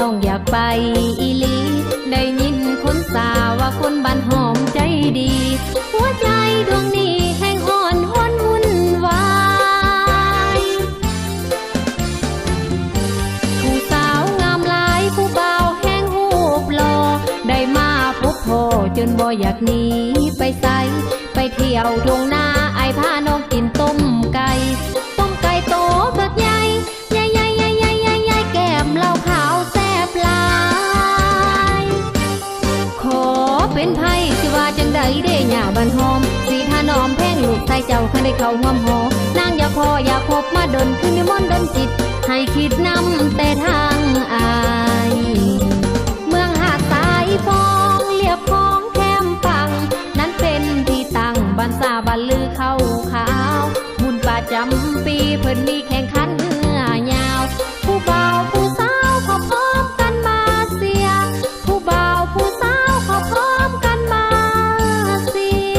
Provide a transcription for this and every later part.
ນ້ອງຢາກໄປອີ່ຫຼີ ໄດ້ຍິນຄົນສາວວ່າຄົນບ້ານຫອມໃຈດີ ຫົວໃຈດວງນີ້ແຮ່ງຮ້ອນຮົນວຸ່ນວາຍ ຜູ້ສາວງາມຫຼາຍ ຜູ້ບ່າວແຮ່ງຮູບຫຼໍ່ ໄດ້ມາພົບພໍ້ຈົນບໍ່ຢາກໜີໄປໃສ ໄປທ່ຽວທົ່ງນາ ອ້າຍພານ້ອງກິນຕົ້ມໄກ່ ຕົ້ມໄກ່ໂຕບັກໃຫຍ່ ໃຫຍ່ໆໆໆໆ ແກ້ມເຫຼົ້າຂາວແຊບຫຼາຍ ຂໍເປັນໃຜຊິວ່າຈັ່ງໃດເດ ຍ່າບ້ານຫອມ ສີຖະໜອມແພງລູກຊາຍເຈົ້າ ຄັນໄດ້ເຂົ້າຮ່ວມຫໍ ນາງຢາກພໍ້ຢາກພົບມາດົນ ຄືມີມົນດົນຈິດ ໃຫ້ຄິດນຳແຕ່ທາງອ້າຍ ເມືອງຫາດຊາຍຟອງ ລຽບຂອງແຄມຝັ່ງ ນັ້ນເປັນທີ່ຕັ້ງ ບ້ານຊາບ້ານລືເຂົ້າຂາວ ບຸນປະຈຳປີ ເພິ່ນມີແຂ່ງຂັນເຮືອຍາວ ຜູ້ບ່າວຜູ້ສາວເຂົ້າພ້ອມກັນມາເຊຍ ຜູ້ບ່າວຜູ້ສາວເຂົ້າພ້ອມກັນມາເຊຍ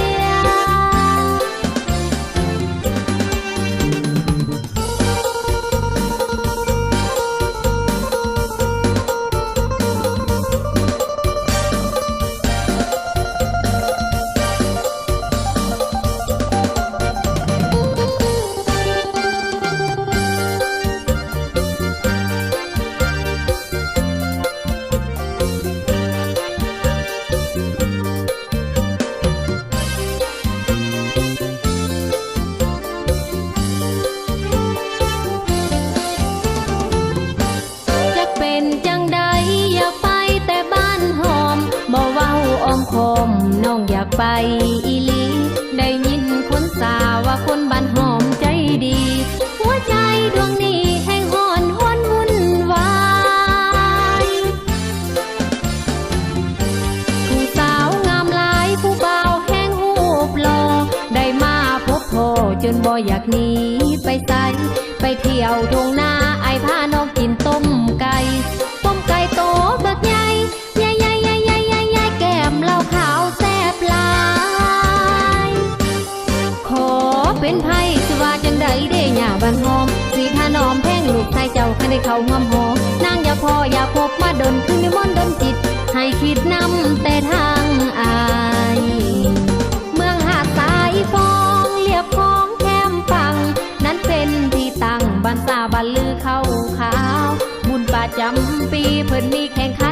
ຈັກເປັນຈັ່ງໃດ ຢາກໄປແຕ່ບ້ານຫອມ ບໍ່ເວົ້າອ້ອມຄ້ອມ ນ້ອງຢາກໄປອີ່ຫຼີ ໄດ້ຍິນຄົນສາວວ່າຄົນບ້ານຫອມໃຈດີ ຫົວໃຈດວງນີ້ແຮ່ງຮ້ອນຮົນວຸ່ນວາຍ ຜູ້ສາວງາມຫຼາຍ ຜູ້ບ່າວແຮ່ງຮູບຫຼໍ່ ໄດ້ມາພົບພໍ້ຈົນບໍ່ຢາກໜີໄປໃສ ໄປທ່ຽວທົ່ງນາ ອ້າຍພານ້ອງກິນຕົ້ມໄກ່ ຕົ້ມໄກ່ໂຕບັກໃຫຍ່ ໃຫຍ່ໆໆໆໆ ແກ້ມເຫຼົ້າຂາວແຊບຫຼາຍ ຂໍເປັນໃຜຊິວ່າຈັ່ງໃດເດ ຍ່າບ້ານຫອມ ສີຖະໜອມແພງລູກຊາຍເຈົ້າ ຄັນໄດ້ເຂົ້າຮ່ວມຫໍ ນາງຢາກພໍ້ຢາກພົບມາດົນ ຄືມີມົນດົນຈິດ ໃຫ້ຄິດນຳແຕ່ທາງອ້າຍ ເມືອງຫາດຊາຍຟອງ ລຽບຂອງແຄມຝັ່ງ ນັ້ນເປັນທີ່ຕັ້ງ ບ້ານຊາບ້ານລືເຂົ້າຂາວ ບຸນປະຈຳປີ ເພິ່ນມີແຂ່ງຂັນ